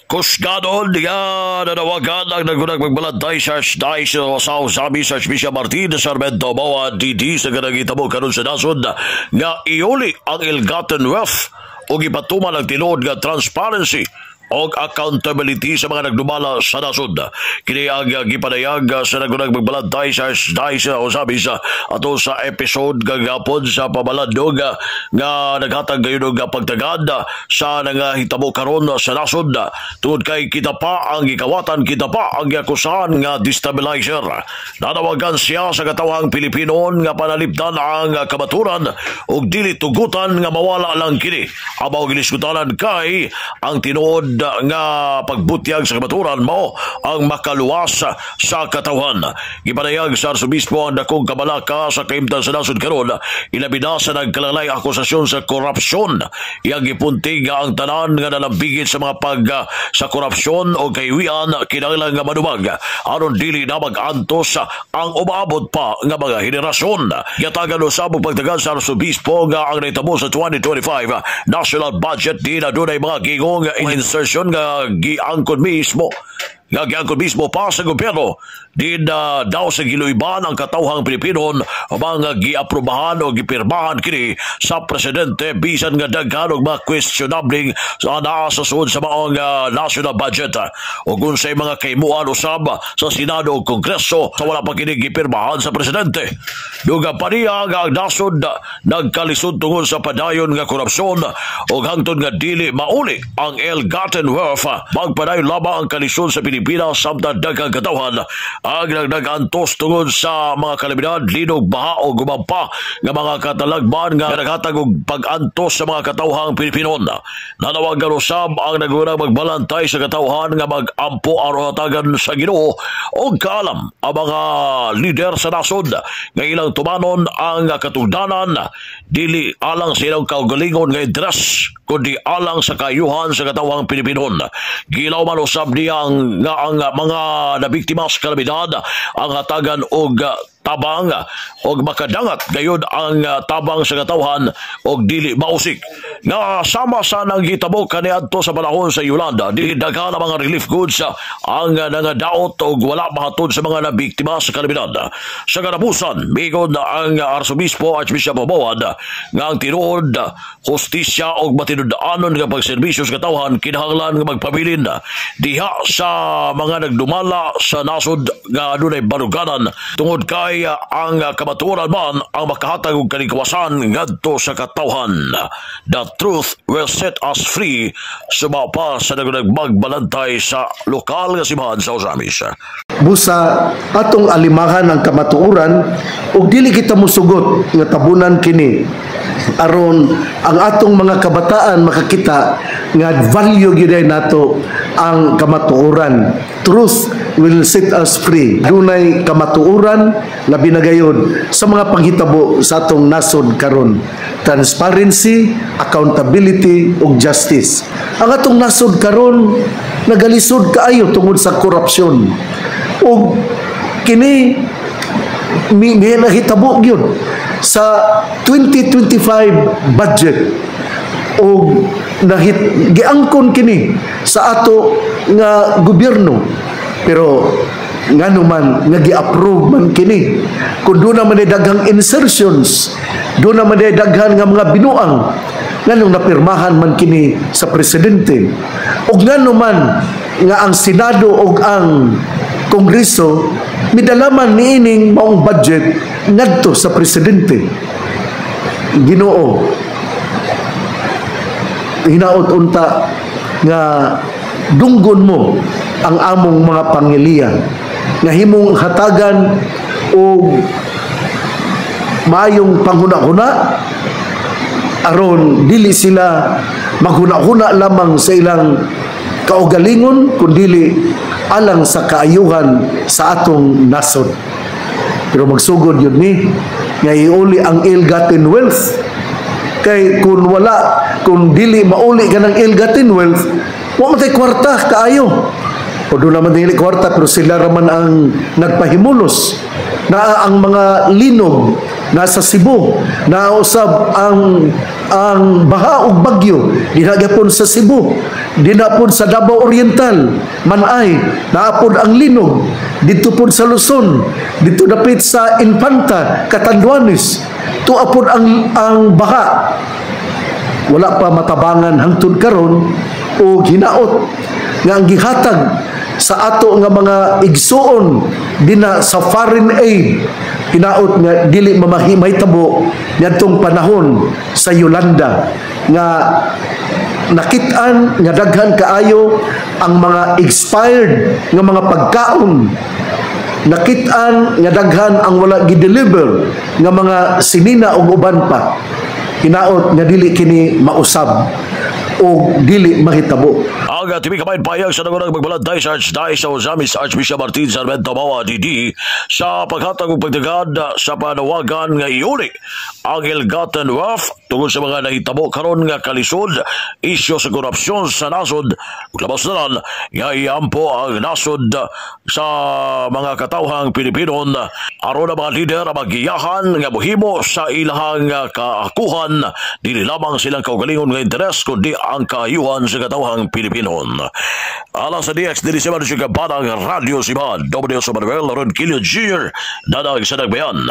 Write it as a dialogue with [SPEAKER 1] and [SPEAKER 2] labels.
[SPEAKER 1] Kusgadon nga nanawagan ang nagunang magbalantay sa Archdiocese sa Ozamiz, Archbishop Martin Sarmento Mowad DD, sa kanang karon sa nasod nga iuli ang ill-gotten wealth o gipatuman ang tinuod nga transparency og accountability sa mga nagdumala sa nasod. Kini ang gipadayag sa nagunang magbalantay sa Archdiocese sa Ozamiz ato sa episode kagapon sa Pamalandong nga naghatag gayon og pagtagad sa nangahitabo karon sa nasod, tungod kay kita pa ang gikawatan, kita pa ang giakusahan nga destabilizer. Nanawagan siya sa katawhang Pilipinon nga panalipdan ang kamaturan ug dili tugutan nga mawala lang kini. Abaw gilisgutanan kay ang tinuod nga pagbutyag sa kamaturan mao ang makaluwas sa katawhan. Gipadayag sa Arsobispo ang dakong kabalaka sa kahimtang sa nasod karon, ilabi na sa nagkalalay akusasyon sa korupsyon. Iyang gipunting nga ang tanan nga nalambigit sa mga pag sa korupsyon o kahiwian kinahanglan nga manubag aron dili na mag-antos ang umaabot pa nga mga henerasyon. Gatagan usab og pagtagan sa Arsobispo nga ang nahitabo sa 2025 national budget di na dunay mga gingong insertion nga giangkon mismo pa sa gobyerno. Di na daw sa giluyban ang katawhang Pilipinon mga giaprobahan o gipirmahan kini sa presidente, bisan nga daghan og mga questionable sa naa sa suod sa maong national budget o kung sa mga kaimuan usab sa Senado o Kongreso sa wala pa kini gipirmahan sa presidente. Duga pa niya nga ang nasod nagkalisod tungod sa padayon nga korupsyon, ug hangtod nga dili mauli ang ill-gotten wealth, magpadayon lamang ang kalisod sa Pilipinas samtang daghang katawhan ang nagnagantos tungod sa mga kalamidad, linog, baha o gumampa nga mga katalagman nga naghatag og pag-antos sa mga katawhang Pilipinon. Nanawagan usab ang nagunang magbalantay sa katawhan nga mag-ampo aron hatagan sa Ginoo og kaalam ang mga lider sa nasod nga ilang tumanon ang katugdanan, dili alang sa ilang kaugalingon nga interes kundi alang sa kayuhan sa katawhang Pilipinon. Gilaw man usab niya nga ang mga nabiktima sa kalamidad ang hatagan og tabang og makadangat gayud ang tabang sa katawhan og dili mausik. Nga sama sa nanghitabo kaniadto sa panahon sa Yolanda, dili daghan ang mga relief goods ang nangadaot og wala mahatod sa mga nabiktima sa kalamidad. Sa katapusan, miingon ang Arsobispo Archbishop Mowad nga ang tinuod, hustisya og matinud-anon nga pagserbisyo sa katawhan kinahanglan nga magpabilin diha sa mga nagdumala sa nasod nga adunay baruganan, tungod kay ang kamatuoran man ang makahatag og kalikawasan ngadto sa katawhan. "The truth will set us free," suma pa sa nagmagbalantay sa lokal nga simbahan sa Ozamiz.
[SPEAKER 2] Busa atong alimahan ang kamatuoran ug dili kita musugot nga tabunan kini, aron ang atong mga kabataan makakita nga value gyud nato ang kamatuoran. Truth will set us free. Dunay kamatuoran, labi na gayod sa mga panghitabo sa atong nasod karon: transparency, accountability ug justice. Ang atong nasod karon nagalisod kaayo tungod sa korupsyon, ug kini mi nahitabo gyud sa 2025 budget og nahit giangkon kini sa ato nga gobyerno. Pero ngano man nga gi-approve man kini kung doon naman ay daghang insertions, doon naman ay daghan nga mga binuang? Nganong napirmahan man kini sa presidente? Ug ngano man nga ang Senado ug ang Kongreso midalaman niining maong budget ngadto sa presidente? Ginoo, hinaot unta nga dunggon mo ang among mga pangiliya nga himong hatagan og maayong panghuna-huna, aron dili sila maghuna-huna lamang sa ilang kaugalingon kundili alang sa kaayuhan sa atong nasod. Pero magsugod yun ni nga iuli ang ill-gotten wealth, kay kung wala, kung dili mauli ka ng ill-gotten wealth, wa man tay kwarta kaayo. O doon naman dili kwarta, pero sila raman ang nagpahimulos na ang mga linog nasa Cebu, nausab ang baha ug bagyo dinha gyapon sa Cebu. Dina pod sa Davao Oriental, Manay, naa pod ang linog. Dito pod sa Luzon, dito dapit sa Infanta, Catanduanes, tuwa pod ang baha. Wala pa matabangan hangtod karon o hinaot nga ang gihatag sa ato nga mga igsuon dina sa foreign aid, hinaot nga dili mamahi mahitabo niadtong panahon sa Yolanda nga nakit-an nga daghan kaayo ang mga expired nga mga pagkaon, nakit-an nga daghan ang wala gi-deliver nga mga sinina ug uban pa. Hinaot nga dili kini mausab o dili mahitabo.
[SPEAKER 1] Ang TV Kabayan payag sa nangunang magbalantay sa Archdiocese sa Ozamiz, Archbishop Martin Sarmiento Mawa DD, sa paghatag og pagdagad sa panawagan nga iuli ang ill-gotten wealth tungod sa mga nahitabo karon nga kalisod, isyo sa korupsyon sa nasod ug labas na lang nga iampo ang nasod sa mga katawhang Pilipinon aron ang mga lider ang magiyahan nga mohimo sa ilahang kaakuhan, dili lamang silang kaugalingon nga interes kundi ang kaayuhan sa katawhang Pilipinon. Alang sa DX, dili si Manuel Gabanang Radio Simad, W. Manuel Ronquillo Jr., Dadag sa Nagbayan.